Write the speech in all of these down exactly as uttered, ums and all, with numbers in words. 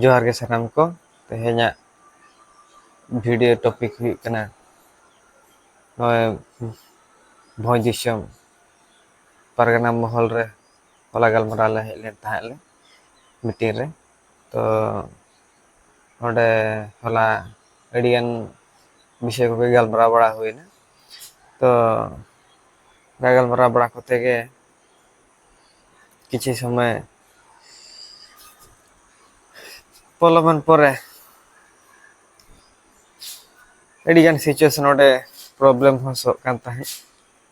ᱡᱚᱦᱟᱨ ᱜᱮ ᱥᱟᱱᱟᱢ ᱠᱚ᱾ ᱛᱮᱦᱮᱧᱟᱜ video topic ᱦᱩᱭᱩᱜ ᱠᱟᱱᱟ ᱱᱚᱜᱼᱚᱭ ᱵᱷᱚᱸᱡᱽ ᱫᱤᱥᱚᱢ ᱯᱟᱨᱜᱟᱱᱟ ᱢᱚᱦᱚᱞ ᱨᱮ ᱦᱚᱞᱟ ᱜᱟᱞᱢᱟᱨᱟᱣ ᱞᱮ ᱦᱮᱡ ᱞᱮᱱ ᱛᱟᱦᱮᱸᱫ ᱞᱮ meeting ᱨᱮ᱾ ᱛᱚ ᱚᱸᱰᱮ ᱦᱚᱞᱟ ᱟᱹᱰᱤᱜᱟᱱ ᱵᱤᱥᱚᱭ ᱠᱚᱜᱮ ᱜᱟᱞᱢᱟᱨᱟᱣ ᱵᱟᱲᱟ ᱦᱩᱭᱱᱟ᱾ ᱛᱚ ᱜᱟᱞᱢᱟᱨᱟᱣ ᱵᱟᱲᱟ ᱠᱚᱛᱮ ᱜᱮ ᱠᱤᱪᱷᱩ ᱥᱚᱢᱚᱭ ᱯᱚᱞᱚᱢᱮᱱ ᱯᱚᱨᱮ ᱟᱹᱰᱤᱜᱟᱱ situation ᱚᱸᱰᱮ problem ᱦᱚᱸ ᱥᱚᱜ ᱠᱟᱱ ᱛᱟᱦᱮᱸᱫ᱾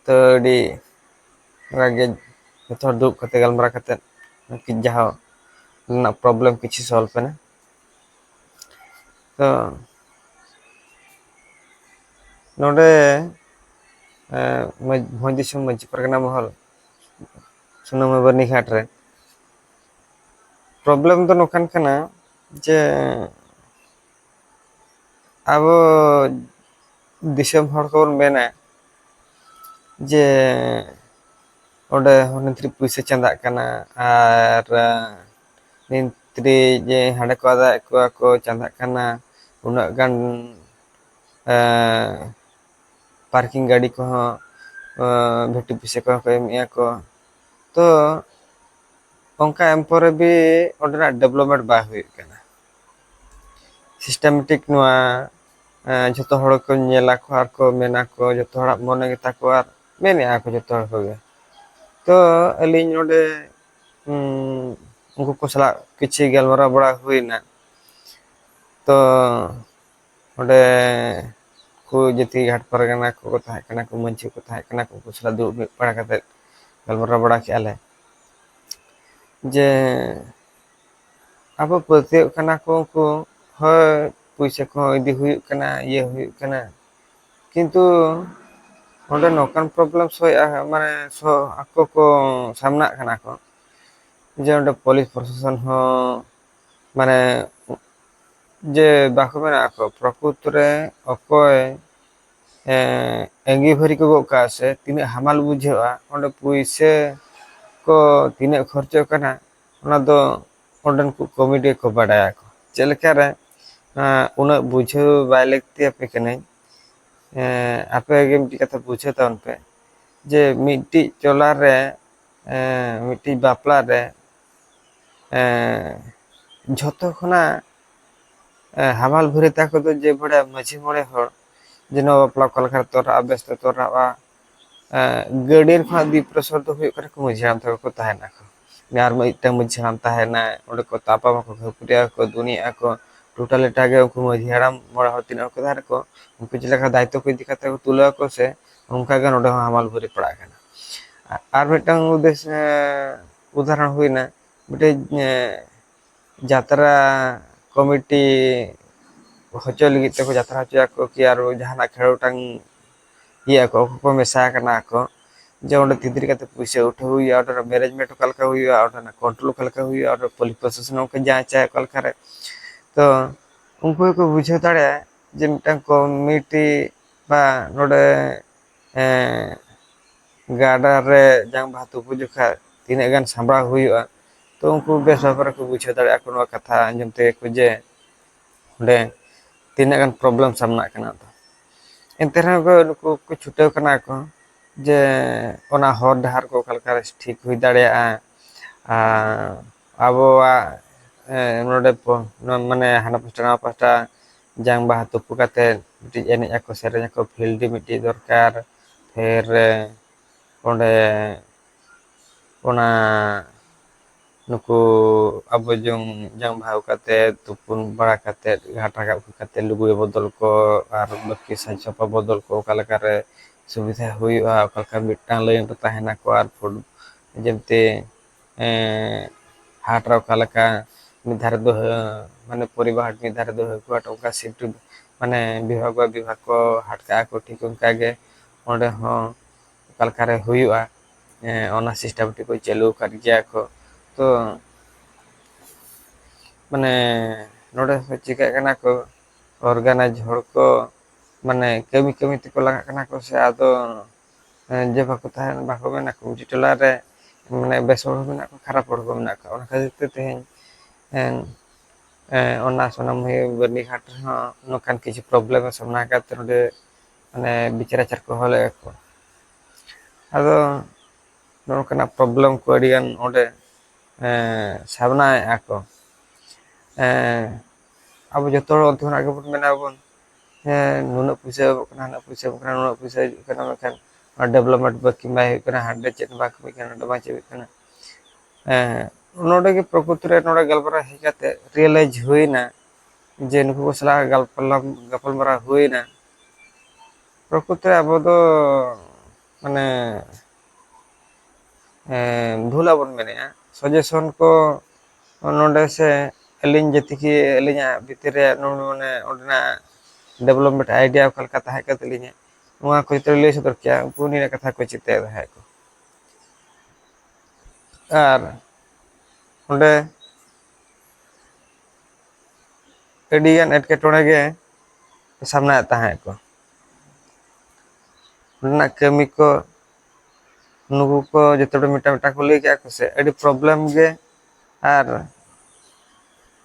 ᱛᱚ ᱟᱹᱰᱤ ᱨᱟᱜᱮ ᱡᱚᱛᱚ ᱦᱚᱲ ᱫᱩᱲᱩᱵ ᱠᱟᱛᱮ ᱜᱟᱞᱢᱟᱨᱟᱣ ᱠᱟᱛᱮ ᱡᱟᱦᱟᱸ ᱨᱮᱱᱟᱜ problem ᱠᱤᱪᱷᱩ solve ᱮᱱᱟ᱾ ᱛᱚ ᱱᱚᱰᱮ ᱵᱷᱚᱸᱡᱽ ᱫᱤᱥᱚᱢ ᱢᱟᱹᱡᱷᱤ ᱯᱟᱨᱜᱟᱱᱟ ᱢᱚᱦᱚᱞ ᱥᱩᱱᱟᱹᱢᱟ ᱵᱟᱹᱨᱱᱤ ᱜᱷᱟᱴ ᱨᱮ problem ᱫᱚ ᱱᱚᱝᱠᱟᱱ ᱠᱟᱱᱟ ᱡᱮ ᱟᱵᱚ ᱫᱤᱥᱚᱢ ᱦᱚᱲ ᱠᱚᱵᱚᱱ ᱢᱮᱱᱟ ᱡᱮ ᱚᱸᱰᱮ ᱦᱚᱸ ᱱᱤᱱᱛᱨᱤ ᱯᱩᱭᱥᱟᱹ ᱪᱟᱸᱫᱟᱜ ᱠᱟᱱᱟ ᱟᱨ ᱱᱤᱱᱛᱨᱤ ᱡᱮ ᱦᱟᱸᱰᱮ ᱠᱚ ᱟᱫᱟᱭᱮᱫ ᱠᱚᱣᱟ ᱠᱚ ᱪᱟᱸᱫᱟᱜ ᱠᱟᱱᱟ, ᱩᱱᱟᱹᱜ ᱜᱟᱱ parking ᱜᱟᱹᱰᱤ ᱠᱚᱦᱚᱸ ᱵᱷᱮᱴᱤ ᱯᱩᱭᱥᱟᱹ ᱠᱚᱦᱚᱸ ᱠᱚ ᱮᱢᱮᱫᱼᱟ ᱠᱚ᱾ ᱛᱚ ᱚᱱᱠᱟ ᱮᱢ ᱯᱚᱨᱮ ᱵᱤ ᱚᱸᱰᱮᱱᱟᱜ development ᱵᱟᱭ ᱦᱩᱭᱩᱜ ᱠᱟᱱᱟ᱾ systematic ᱱᱚᱣᱟ ᱡᱷᱚᱛᱚ ᱦᱚᱲ ᱠᱚ ᱧᱮᱞᱟ ᱠᱚ ᱟᱨ ᱠᱚ ᱢᱮᱱᱟ ᱠᱚ, ᱡᱷᱚᱛᱚ ᱦᱚᱲᱟᱜ ᱢᱚᱱᱮ ᱜᱮᱛᱟ ᱠᱚ ᱟᱨ ᱢᱮᱱᱮᱫᱼᱟ ᱠᱚ ᱡᱷᱚᱛᱚ ᱦᱚᱲ ᱠᱚᱜᱮ᱾ ᱛᱚ ᱟᱹᱞᱤᱧ ᱱᱚᱰᱮ ᱩᱱᱠᱩ ᱠᱚ ᱥᱟᱞᱟᱜ ᱠᱤᱪᱷᱤ ᱜᱟᱞᱢᱟᱨᱟᱣ ᱵᱟᱲᱟ ᱦᱩᱭᱱᱟ᱾ ᱛᱚ ᱚᱸᱰᱮ ᱠᱚ ᱡᱟᱹᱛᱤ ᱜᱷᱟᱴ ᱯᱟᱨᱜᱟᱱᱟ ᱠᱚᱠᱚ ᱛᱟᱦᱮᱸ ᱠᱟᱱᱟ, ᱠᱚ ᱢᱟᱹᱡᱷᱤ ᱠᱚ ᱛᱟᱦᱮᱸ ᱠᱟᱱᱟ, ᱩᱱᱠᱩ ᱥᱟᱞᱟᱜ ᱫᱩᱲᱩᱵ ᱢᱤᱫ ᱵᱟᱲᱟ ᱠᱟᱛᱮ ᱜᱟᱞᱢᱟᱨᱟᱣ ᱵᱟᱲᱟ ᱠᱮᱜᱼᱟ ᱞᱮ ᱡᱮ ᱟᱵᱚ ᱯᱟᱹᱛᱭᱟᱹᱜ ᱠᱟᱱᱟ ᱠᱚ ᱩᱱᱠᱩ, ᱦᱳᱭ ᱯᱩᱭᱥᱟᱹ ᱠᱚᱦᱚᱸ ᱤᱫᱤ ᱦᱩᱭᱩᱜ ᱠᱟᱱᱟ, ᱤᱭᱟᱹ ᱦᱩᱭᱩᱜ ᱠᱟᱱᱟ, ᱠᱤᱱᱛᱩ ᱚᱸᱰᱮ ᱱᱚᱝᱠᱟᱱ problem ᱥᱚᱭᱮᱜᱼᱟ, ᱢᱟᱱᱮ ᱥᱚ ᱟᱠᱚ ᱠᱚ ᱥᱟᱢᱱᱟᱜ ᱠᱟᱱᱟ ᱠᱚ ᱡᱮ ᱚᱸᱰᱮ ᱯᱩᱞᱤᱥ ᱯᱨᱚᱥᱟᱥᱚᱱ ᱦᱚᱸ ᱢᱟᱱᱮ ᱡᱮ ᱵᱟᱠᱚ ᱢᱮᱱᱟ ᱟᱠᱚ ᱯᱨᱚᱠᱩᱛ ᱨᱮ ᱚᱠᱚᱭ ᱮᱸ, ᱟᱺᱜᱤᱵᱷᱟᱹᱨᱤ ᱠᱚ ᱜᱚᱜ ᱠᱟᱜᱼᱟ ᱥᱮ ᱛᱤᱱᱟᱹᱜ ᱦᱟᱢᱟᱞ ᱵᱩᱡᱷᱟᱹᱜᱼᱟ, ᱚᱸᱰᱮ ᱯᱩᱭᱥᱟᱹ ᱠᱚ ᱛᱤᱱᱟᱹᱜ ᱠᱷᱚᱨᱪᱚᱜ ᱠᱟᱱᱟ, ᱚᱱᱟ ᱫᱚ ᱚᱸᱰᱮᱱ ᱠᱚ ᱠᱚᱢᱤᱴᱤ ᱠᱚ ᱵᱟᱰᱟᱭᱟᱠᱚ᱾ ᱪᱮᱫ ᱞᱮᱠᱟᱨᱮ, ᱮᱸ, ᱩᱱᱟᱹᱜ ᱵᱩᱡᱷᱟᱹᱣ ᱵᱟᱭ ᱞᱟᱹᱠᱛᱤ ᱟᱯᱮ ᱠᱟᱹᱱᱟᱹᱧ᱾ ᱮᱸ, ᱟᱯᱮ ᱜᱮ ᱢᱤᱫᱴᱤᱡ ᱠᱟᱛᱷᱟ ᱵᱩᱡᱷᱟᱹᱣ ᱛᱟᱵᱚᱱ ᱯᱮ, ᱡᱮ ᱢᱤᱫᱴᱤᱡ ᱴᱚᱞᱟ ᱨᱮ, ᱮᱸ, ᱢᱤᱫᱴᱤᱡ ᱵᱟᱯᱞᱟ ᱨᱮ, ᱮᱸ, ᱡᱷᱚᱛᱚ ᱠᱷᱚᱱᱟᱜ, ᱮᱸ, ᱦᱟᱢᱟᱞ ᱵᱷᱟᱹᱨᱤ ᱛᱟᱠᱚ ᱫᱚ ᱡᱮ ᱵᱟᱲᱟᱭᱟ ᱢᱟᱹᱡᱷᱤ ᱢᱚᱬᱮ ᱦᱚᱲ, ᱡᱮ ᱱᱚᱣᱟ ᱵᱟᱯᱞᱟ ᱚᱠᱟ ᱞᱮᱠᱟᱨᱮ ᱛᱚᱨᱟᱜᱼᱟ, ᱵᱮᱥ ᱛᱮ ᱛᱚᱨᱟᱜᱼᱟ᱾ ᱮᱸ, ᱜᱟᱹᱰᱤ ᱨᱮ ᱠᱷᱚᱱᱟᱜ ᱫᱤᱯᱨᱚᱥᱚᱨ ᱫᱚ ᱦᱩᱭᱩᱜ ᱠᱟᱱᱟ ᱠᱚ ᱢᱟᱹᱡᱷᱤ ᱦᱟᱲᱟᱢ ᱛᱟᱠᱚ ᱠᱚ ᱛᱟᱦᱮᱱᱟ ᱠᱚ᱾ ᱟᱨ ᱢᱤᱫᱴᱟᱝ ᱢᱟᱹᱡᱷᱤ ᱦᱟᱲᱟᱢ ᱛᱟᱦᱮᱱᱟᱭ, ᱚᱸᱰᱮ ᱠᱚ ᱛᱟᱯᱟᱢ ᱟᱠᱚ, ᱠᱷᱟᱹᱯᱟᱹᱨᱤ ᱟᱠᱚ, ᱫᱩᱱᱤᱭᱟᱹᱜ ᱟᱠᱚ᱾ ᱴᱳᱴᱟᱞ ᱮᱴᱟᱜ ᱜᱮ ᱩᱱᱠᱩ ᱢᱟᱹᱡᱷᱤ ᱦᱟᱲᱟᱢ ᱢᱚᱬᱮ ᱦᱚᱲ ᱛᱤᱱᱟᱹᱜ ᱦᱚᱲ ᱠᱚ ᱛᱟᱦᱮᱱᱟ ᱠᱚ, ᱩᱱᱠᱩ ᱪᱮᱫ ᱞᱮᱠᱟ ᱫᱟᱭᱤᱛᱛᱚ ᱠᱚ ᱤᱫᱤ ᱠᱟᱛᱮ ᱠᱚ ᱛᱩᱞᱟᱹᱣ ᱟᱠᱚ ᱥᱮ, ᱚᱱᱠᱟ ᱜᱮ ᱱᱚᱰᱮ ᱦᱚᱸ ᱦᱟᱢᱟᱞ ᱵᱷᱟᱹᱨᱤ ᱯᱟᱲᱟᱜ ᱠᱟᱱᱟ᱾ ᱟ-, ᱟᱨ ᱢᱤᱫᱴᱟᱝ ᱩᱫᱮᱥ-, ᱮᱸ, ᱩᱫᱟᱦᱚᱨᱚᱱ ᱦᱩᱭᱱᱟ, ᱢᱤᱫᱴᱮᱡ, ᱮᱸ, ᱡᱟᱛᱨᱟ ᱠᱚᱢᱤᱴᱤ ᱦᱚᱪᱚᱭ ᱞᱟᱹᱜᱤᱫ ᱛᱮᱠᱚ ᱡᱟᱛᱨᱟ ᱦᱚᱪᱚᱭᱟᱠᱚ ᱠᱤ ᱟᱨ ᱡᱟᱦᱟᱱᱟᱜ ᱠᱷᱮᱞᱳᱰ ᱴᱟᱝ ᱤᱭᱟᱹ ᱟᱠᱚ, ᱚᱠᱚᱭ ᱠᱚ ᱢᱮᱥᱟ ᱟᱠᱟᱱᱟ ᱟᱠᱚ, ᱡᱮ ᱚᱸᱰᱮ ᱛᱤ ᱛᱤ ᱠᱟᱛᱮ ᱯᱩᱭᱥᱟᱹ ᱩᱴᱷᱟᱹᱣ ᱦᱩᱭᱩᱜᱼᱟ, ᱚᱸᱰᱮᱱᱟᱜ ᱢᱮᱱᱮᱡᱽᱢᱮᱱᱴ ᱚᱠᱟ ᱞᱮᱠᱟ ᱦᱩᱭᱩᱜᱼᱟ, ᱚᱸᱰᱮᱱᱟᱜ ᱠᱚᱱᱴᱨᱳᱞ ᱚᱠᱟ ᱞᱮᱠᱟ ᱦᱩᱭᱩᱜᱼᱟ, ᱚᱸᱰᱮ ᱯᱩᱞᱤᱥ ᱯᱨᱚᱥᱟᱥᱚᱱ ᱚᱱᱠᱟ ᱡᱟᱦᱟᱸ ᱪᱟᱭ ᱚᱠᱟ ᱞᱮᱠᱟᱨᱮ᱾ ᱛᱚ ᱩᱱᱠᱩ ᱜᱮᱠᱚ ᱵᱩᱡᱷᱟᱹᱣ ᱫᱟᱲᱮᱭᱟᱜᱼᱟ ᱡᱮ ᱢᱤᱫᱴᱟᱝ ᱠᱚᱢᱤᱴᱤ ᱵᱟ ᱱᱚᱰᱮ, ᱮᱸ, ᱜᱟᱰᱟ ᱨᱮ ᱡᱟᱝ ᱵᱟᱦᱟ ᱛᱩᱯᱩ ᱡᱚᱠᱷᱟᱡ ᱛᱤᱱᱟᱹᱜ ᱜᱟᱱ ᱥᱟᱢᱵᱲᱟᱣ ᱦᱩᱭᱩᱜᱼᱟ᱾ ᱛᱚ ᱩᱱᱠᱩ ᱵᱮᱥ ᱵᱷᱟᱵᱮ ᱨᱮᱠᱚ ᱵᱩᱡᱷᱟᱹᱣ ᱫᱟᱲᱮᱭᱟᱜᱼᱟ ᱠᱚ ᱱᱚᱣᱟ ᱠᱟᱛᱷᱟ ᱟᱸᱡᱚᱢ ᱛᱮᱜᱮ ᱠᱚ ᱡᱮ ᱚᱸᱰᱮ ᱛᱤᱱᱟᱹᱜ ᱜᱟᱱ ᱯᱨᱚᱵᱞᱮᱢ ᱥᱟᱢᱱᱟᱜ ᱠᱟᱱᱟ᱾ ᱛᱚ ᱮᱱᱛᱮ ᱨᱮᱦᱚᱸ ᱠᱚ ᱱᱩᱠᱩ ᱠᱚ ᱪᱷᱩᱴᱟᱹᱣ ᱠᱟᱱᱟ ᱠᱚ ᱡᱮ ᱚᱱᱟ ᱦᱚᱨ ᱰᱟᱦᱟᱨ ᱠᱚ ᱚᱠᱟ ᱞᱮᱠᱟᱨᱮ ᱴᱷᱤᱠ ᱦᱩᱭ ᱫᱟᱲᱮᱭᱟᱜᱼᱟ᱾ ᱟᱨ ᱟᱵᱚᱣᱟᱜ, ᱮᱸ, ᱱᱚᱰᱮ ᱯᱚ-, ᱱᱚᱣᱟ ᱢᱟᱱᱮ ᱦᱟᱱᱟ ᱯᱟᱥᱴᱟ ᱱᱚᱣᱟ ᱯᱟᱥᱴᱟ ᱡᱟᱝ ᱵᱟᱦᱟ ᱛᱩᱯᱩ ᱠᱟᱛᱮ ᱢᱤᱫᱴᱤᱡ ᱮᱱᱮᱡ ᱟᱠᱚ, ᱥᱮᱨᱮᱧ ᱟᱠᱚ, ᱯᱷᱤᱞᱰ ᱢᱤᱫᱴᱤᱡ ᱫᱚᱨᱠᱟᱨ᱾ ᱯᱷᱤᱨ, ᱮᱸ, ᱚᱸᱰᱮ ᱚᱱᱟ ᱱᱩᱠᱩ ᱟᱵᱚ ᱡᱚᱝ ᱡᱟᱝ ᱵᱟᱦᱟ ᱠᱟᱛᱮ, ᱛᱩᱯᱩᱱ ᱵᱟᱲᱟ ᱠᱟᱛᱮ, ᱜᱷᱟᱴ ᱨᱟᱠᱟᱵ ᱠᱟᱛᱮ, ᱞᱩᱜᱽᱲᱤ ᱵᱚᱫᱚᱞ ᱠᱚ ᱟᱨ ᱵᱟᱹᱠᱤ ᱥᱟᱡᱽ ᱥᱟᱯᱟ ᱵᱚᱫᱚᱞ ᱠᱚ ᱚᱠᱟ ᱞᱮᱠᱟᱨᱮ ᱥᱩᱵᱤᱫᱷᱟ ᱦᱩᱭᱩᱜᱼᱟ, ᱚᱠᱟ ᱞᱮᱠᱟ ᱢᱤᱫᱴᱟᱝ ᱞᱟᱭᱤᱱ ᱨᱮ ᱛᱟᱦᱮᱱᱟᱠᱚ ᱟᱨ ᱯᱷᱩᱴ-, ᱡᱮᱢᱛᱤ, ᱮᱸ, ᱦᱟᱴ ᱨᱮ ᱚᱠᱟ ᱞᱮᱠᱟ ᱢᱤᱫ ᱫᱷᱟᱨᱮ ᱫᱚ ᱦᱟᱹ-, ᱢᱟᱱᱮ ᱯᱚᱨᱤᱵᱟᱨ ᱦᱟᱴ, ᱢᱤᱫ ᱫᱷᱟᱨᱮ ᱫᱚ ᱦᱟᱹᱠᱩ ᱦᱟᱴ, ᱚᱱᱠᱟ ᱥᱤᱯᱴ ᱢᱟᱱᱮ ᱵᱤᱵᱷᱟᱜᱽ ᱵᱟ ᱵᱤᱵᱷᱟᱜᱽ ᱠᱚ ᱦᱟᱴ ᱠᱟᱜᱼᱟ ᱠᱚ, ᱴᱷᱤᱠ ᱚᱱᱠᱟ ᱜᱮ ᱚᱸᱰᱮ ᱦᱚᱸ ᱚᱠᱟ ᱞᱮᱠᱟᱨᱮ ᱦᱩᱭᱩᱜᱼᱟ, ᱮᱸ, ᱚᱱᱟ ᱥᱤᱥᱴᱮᱢ ᱴᱷᱤᱠ ᱠᱚ ᱪᱟᱹᱞᱩ ᱟᱠᱟᱫ ᱜᱮᱭᱟ ᱠᱚ᱾ ᱛᱚ ᱢᱟᱱᱮ ᱱᱚᱰᱮ ᱦᱚᱸ ᱪᱤᱠᱟᱹᱜ ᱠᱟᱱᱟ ᱠᱚ, ᱚᱨᱜᱟᱱᱟᱭᱤᱡᱽ ᱦᱚᱲ ᱠᱚ ᱢᱟᱱᱮ ᱠᱟᱹᱢᱤ ᱠᱟᱹᱢᱤ ᱛᱮᱠᱚ ᱞᱟᱸᱜᱟᱜ ᱠᱟᱱᱟ ᱠᱚ ᱥᱮ, ᱟᱫᱚ, ᱮᱸ, ᱡᱮ ᱵᱟᱠᱚ ᱛᱟᱦᱮᱱ, ᱵᱟᱠᱚ ᱢᱮᱱᱟ ᱠᱚ ᱢᱤᱫᱴᱤᱡ ᱴᱚᱞᱟ ᱨᱮ ᱢᱟᱱᱮ ᱵᱮᱥ ᱦᱚᱲ ᱦᱚᱸ ᱢᱮᱱᱟᱜ ᱠᱚᱣᱟ, ᱠᱷᱟᱨᱟᱯ ᱦᱚᱲ ᱦᱚᱸ ᱢᱮᱱᱟᱜ ᱠᱚᱣᱟ᱾ ᱚᱱᱟ ᱠᱷᱟᱹᱛᱤᱨ ᱛᱮ ᱛᱮᱦᱮᱧ ᱮᱱ, ᱮ, ᱚᱱᱟ ᱥᱳᱱᱟᱢᱩᱦᱤ ᱵᱟᱹᱨᱱᱤᱜᱷᱟᱴ ᱨᱮᱦᱚᱸ ᱱᱚᱝᱠᱟᱱ ᱠᱤᱪᱷᱩ ᱯᱨᱚᱵᱞᱮᱢ ᱮ ᱥᱟᱢᱱᱟ ᱟᱠᱟᱫ ᱛᱮ ᱱᱚᱰᱮ ᱢᱟᱱᱮ ᱵᱤᱪᱟᱹᱨ ᱟᱪᱟᱨ ᱠᱚ ᱦᱚᱦᱚ ᱞᱮᱫᱼᱟ ᱠᱚ᱾ ᱟᱫᱚ ᱱᱚᱜᱼᱚ ᱱᱚᱝᱠᱟᱱᱟᱜ ᱯᱨᱚᱵᱞᱮᱢ ᱠᱚ ᱟᱹᱰᱤᱜᱟᱱ ᱚᱸᱰᱮ ᱮ, ᱥᱟᱢᱱᱟᱭᱮᱫᱼᱟ ᱠᱚ᱾ ᱮ, ᱟᱵᱚ ᱡᱚᱛᱚ ᱦᱚᱲ ᱚᱱᱛᱮ ᱠᱷᱚᱱᱟᱜ ᱜᱮᱵᱚᱱ ᱢᱮᱱᱟ ᱵᱚᱱ, ᱦᱮᱸ, ᱱᱩᱱᱟᱹᱜ ᱯᱩᱭᱥᱟᱹ ᱮᱢᱚᱜ ᱠᱟᱱᱟ, ᱦᱟᱱᱟ ᱯᱩᱭᱥᱟᱹ ᱮᱢᱚᱜ ᱠᱟᱱᱟ, ᱱᱩᱱᱟᱹᱜ ᱯᱩᱭᱥᱟᱹ ᱦᱤᱡᱩᱜ ᱠᱟᱱᱟ, ᱢᱮᱱᱠᱷᱟᱱ ᱚᱱᱟ ᱰᱮᱵᱷᱞᱚᱯᱢᱮᱱᱴ ᱵᱟᱹᱠᱤ ᱵᱟᱭ ᱦᱩᱭᱩᱜ ᱠᱟᱱᱟ, ᱦᱟᱸᱰᱮ ᱪᱮᱫ ᱦᱚᱸ ᱵᱟᱝ ᱠᱟᱹᱢᱤᱜ ᱠᱟᱱᱟ, ᱱᱚᱰᱮ ᱵᱟᱝ ᱪᱟᱹᱞᱩᱜ ᱠᱟᱱᱟ᱾ ᱦᱮᱸ, ᱱᱚᱰᱮ ᱜᱮ ᱯᱨᱚᱠᱨᱤᱛᱤ ᱨᱮ ᱱᱚᱰᱮ ᱜᱟᱞᱢᱟᱨᱟᱣ ᱦᱮᱡ ᱠᱟᱛᱮ ᱨᱤᱭᱮᱞᱟᱭᱤᱡᱽ ᱦᱩᱭᱱᱟ ᱡᱮ ᱱᱩᱠᱩ ᱠᱚ ᱥᱟᱞᱟᱜ ᱜᱟᱞᱯᱟᱞᱟᱢ-, ᱜᱟᱯᱟᱞᱢᱟᱨᱟᱣ ᱦᱩᱭᱱᱟ᱾ ᱯᱨᱚᱠᱨᱤᱛᱤ ᱨᱮ ᱟᱵᱚ ᱫᱚ ᱢᱟᱱᱮ, ᱮᱸ, ᱵᱷᱩᱞᱟᱜ ᱵᱚᱱ ᱢᱮᱱᱮᱫᱼᱟ᱾ ᱥᱟᱡᱮᱥᱚᱱ ᱠᱚ ᱱᱚᱰᱮ ᱥᱮ ᱟᱹᱞᱤᱧ ᱡᱮᱛᱤᱠᱤ ᱟᱹᱞᱤᱧᱟᱜ ᱵᱷᱤᱛᱤᱨ ᱨᱮ ᱱᱚ-, ᱢᱟᱱᱮ ᱚᱸᱰᱮᱱᱟᱜ ᱰᱮᱵᱷᱞᱚᱯᱢᱮᱱᱴ ᱟᱭᱰᱤᱭᱟ ᱚᱠᱟ ᱞᱮᱠᱟ ᱛᱟᱦᱮᱸ ᱠᱟᱱ ᱛᱟᱹᱞᱤᱧᱟ, ᱱᱚᱣᱟ ᱠᱚ ᱡᱚᱛᱚ ᱞᱟᱹᱭ ᱥᱚᱫᱚᱨ ᱠᱮᱭᱟ, ᱩᱱᱠᱩ ᱩᱱᱤᱭᱟᱜ ᱠᱟᱛᱷᱟ ᱠᱚ ᱪᱤᱱᱛᱟᱹᱭᱮᱫ ᱛᱟᱦᱮᱸᱫ ᱠᱚ᱾ ᱟᱨ ᱚᱸᱰᱮ ᱟᱹᱰᱤᱜᱟᱱ ᱮᱴᱠᱮᱴᱚᱬᱮ ᱜᱮ ᱥᱟᱢᱱᱟᱭᱮᱫ ᱛᱟᱦᱮᱸᱫ ᱠᱚ᱾ ᱚᱸᱰᱮᱱᱟᱜ ᱠᱟᱹᱢᱤ ᱠᱚ ᱱᱩᱠᱩ ᱠᱚ ᱡᱚᱛᱚ ᱦᱚᱲ ᱢᱤᱫᱴᱟᱝ ᱢᱤᱫᱴᱟᱝ ᱠᱚ ᱞᱟᱹᱭ ᱠᱮᱜᱼᱟ ᱠᱚ ᱥᱮ, ᱟᱹᱰᱤ ᱯᱨᱚᱵᱞᱮᱢ ᱜᱮ ᱟᱨ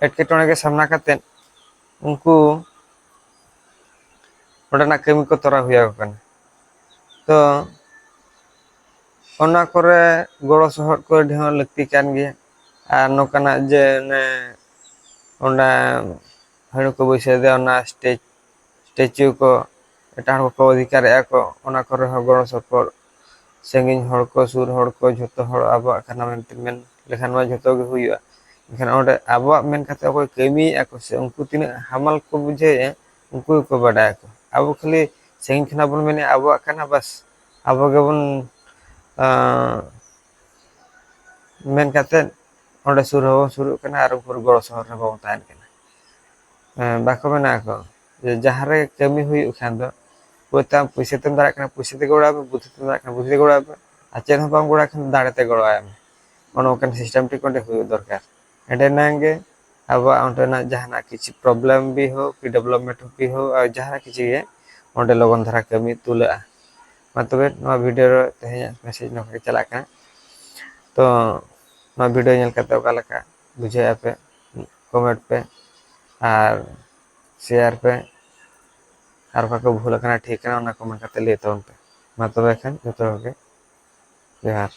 ᱮᱴᱠᱮᱴᱚᱬᱮ ᱜᱮ ᱥᱟᱢᱱᱟ ᱠᱟᱛᱮᱫ ᱩᱱᱠᱩ ᱚᱸᱰᱮᱱᱟᱜ ᱠᱟᱹᱢᱤ ᱠᱚ ᱛᱚᱨᱟᱣ ᱦᱩᱭ ᱟᱠᱚ ᱠᱟᱱᱟ᱾ ᱛᱚ ᱚᱱᱟ ᱠᱚᱨᱮ ᱜᱚᱲᱚ ᱥᱚᱦᱚᱫ ᱠᱚ ᱟᱹᱰᱤ ᱦᱚᱸ ᱞᱟᱹᱠᱛᱤ ᱠᱟᱱ ᱜᱮᱭᱟ᱾ ᱟᱨ ᱱᱚᱝᱠᱟᱱᱟᱜ ᱡᱮ ᱚᱱᱮ ᱚᱸᱰᱮ ᱦᱟᱹᱬᱩ ᱠᱚ ᱵᱟᱹᱭᱥᱟᱹᱣ ᱮᱫᱟ, ᱚᱱᱟ ᱥᱴᱮᱡᱽ, ᱥᱴᱮᱪᱩ ᱠᱚ ᱮᱴᱟᱜ ᱦᱚᱲ ᱠᱚᱠᱚ ᱚᱫᱷᱤᱠᱟᱨᱮᱜᱼᱟ ᱠᱚ, ᱚᱱᱟ ᱠᱚᱨᱮ ᱦᱚᱸ ᱜᱚᱲᱚ ᱥᱚᱯᱚᱦᱚᱫ, ᱥᱟᱺᱜᱤᱧ ᱦᱚᱲ ᱠᱚ, ᱥᱩᱨ ᱦᱚᱲ ᱠᱚ, ᱡᱷᱚᱛᱚ ᱦᱚᱲ ᱟᱵᱚᱣᱟᱜ ᱠᱟᱱᱟ ᱢᱮᱱᱛᱮ ᱢᱮᱱ ᱞᱮᱠᱷᱟᱱ ᱢᱟ ᱡᱷᱚᱛᱚ ᱜᱮ ᱦᱩᱭᱩᱜᱼᱟ᱾ ᱢᱮᱱᱠᱷᱟᱱ ᱚᱸᱰᱮ ᱟᱵᱚᱣᱟᱜ ᱢᱮᱱ ᱠᱟᱛᱮ ᱚᱠᱚᱭ ᱠᱟᱹᱢᱤᱭᱮᱫᱼᱟ ᱠᱚ ᱥᱮ, ᱩᱱᱠᱩ ᱛᱤᱱᱟᱹᱜ ᱦᱟᱢᱟᱞ ᱠᱚ ᱵᱩᱡᱷᱟᱹᱣᱮᱫᱼᱟ, ᱩᱱᱠᱩ ᱜᱮᱠᱚ ᱵᱟᱰᱟᱭᱟᱠᱚ᱾ ᱟᱵᱚ ᱠᱷᱟᱹᱞᱤ ᱥᱟᱺᱜᱤᱧ ᱠᱷᱚᱱᱟᱜ ᱵᱚᱱ ᱢᱮᱱᱮᱫᱼᱟ ᱟᱵᱚᱣᱟᱜ ᱠᱟᱱᱟ, ᱵᱟᱥ ᱟᱵᱚ ᱜᱮᱵᱚᱱ, ᱟᱸ, ᱢᱮᱱ ᱠᱟᱛᱮᱫ ᱚᱸᱰᱮ ᱥᱩᱨ ᱦᱚᱸᱵᱚᱱ ᱥᱩᱨᱩᱜ ᱠᱟᱱᱟ ᱟᱨ ᱩᱱᱠᱩ ᱜᱚᱲᱚ ᱥᱚᱦᱚᱨ ᱨᱮ ᱵᱟᱵᱚᱱ ᱛᱟᱦᱮᱱ ᱠᱟᱱᱟ᱾ ᱦᱮᱸ, ᱵᱟᱠᱚ ᱢᱮᱱᱟ ᱠᱚ ᱡᱮ ᱡᱟᱦᱟᱸ ᱨᱮ ᱠᱟᱹᱢᱤ ᱦᱩᱭᱩᱜ ᱠᱷᱟᱱ ᱫᱚ, ᱯᱚᱭᱥᱟ, ᱯᱩᱭᱥᱟᱹ ᱛᱮᱢ ᱫᱟᱲᱮᱭᱟᱜ ᱠᱟᱱᱟ, ᱯᱩᱭᱥᱟᱹ ᱛᱮᱜᱮ ᱚᱲᱟᱜ ᱢᱮ, ᱵᱩᱫᱷᱤ ᱛᱮᱢ ᱫᱟᱲᱮᱭᱟᱜ ᱠᱟᱱᱟ, ᱵᱩᱫᱷᱤ ᱛᱮᱜᱮ ᱚᱲᱟᱜ ᱢᱮ, ᱟᱨ ᱪᱮᱫ ᱦᱚᱸ ᱵᱟᱢ ᱜᱚᱲᱚ ᱠᱷᱟᱱ ᱫᱟᱲᱮ ᱛᱮ ᱜᱚᱲᱚ ᱟᱭ ᱢᱮ᱾ ᱚᱱᱮ ᱚᱱᱠᱟᱱ ᱥᱤᱥᱴᱮᱢ ᱴᱷᱤᱠ ᱚᱸᱰᱮ ᱦᱩᱭᱩᱜ ᱫᱚᱨᱠᱟᱨ᱾ ᱮᱸᱰᱮᱱᱟᱝ ᱜᱮ ᱟᱵᱚᱣᱟᱜ ᱚᱸᱰᱮᱱᱟᱜ ᱡᱟᱦᱟᱱᱟᱜ ᱠᱤᱪᱷᱩ ᱯᱨᱚᱵᱞᱮᱢ ᱵᱤ ᱦᱳᱠ, ᱠᱤ ᱰᱮᱵᱷᱞᱚᱯᱢᱮᱱᱴ ᱵᱤ ᱦᱳᱠ, ᱟᱨ ᱡᱟᱦᱟᱱᱟᱜ ᱠᱤᱪᱷᱩ ᱜᱮ ᱚᱸᱰᱮ ᱞᱚᱜᱚᱱ ᱫᱷᱟᱨᱟ ᱠᱟᱹᱢᱤ ᱛᱩᱞᱟᱹᱜᱼᱟ᱾ ᱢᱟ ᱛᱚᱵᱮ ᱱᱚᱣᱟ ᱵᱷᱤᱰᱤᱭᱳ ᱨᱮ ᱛᱮᱦᱮᱧᱟᱜ ᱢᱮᱥᱮᱡᱽ ᱱᱚᱝᱠᱟ ᱜᱮ ᱪᱟᱞᱟᱜ ᱠᱟᱱᱟ᱾ ᱛᱚ ᱱᱚᱣᱟ ᱵᱷᱤᱰᱤᱭᱳ ᱧᱮᱞ ᱠᱟᱛᱮ ᱚᱠᱟ ᱞᱮᱠᱟ ᱵᱩᱡᱷᱟᱹᱣᱮᱫᱼᱟ ᱯᱮ? ᱠᱚᱢᱮᱱᱴ ᱯᱮ ᱟᱨ ᱥᱮᱭᱟᱨ ᱯᱮ᱾ ᱟᱨ ᱚᱠᱟ ᱠᱚ ᱵᱷᱩᱞ ᱟᱠᱟᱱᱟ, ᱴᱷᱤᱠ ᱠᱟᱱᱟ, ᱚᱱᱟ ᱠᱚ ᱢᱮᱱ ᱠᱟᱛᱮ ᱞᱟᱹᱭ ᱛᱟᱵᱚᱱ ᱯᱮ᱾ ᱢᱟ ᱛᱚᱵᱮ ᱠᱷᱟᱱ ᱡᱚᱛᱚ ᱦᱚᱲ ᱜᱮ ᱡᱚᱦᱟᱨ᱾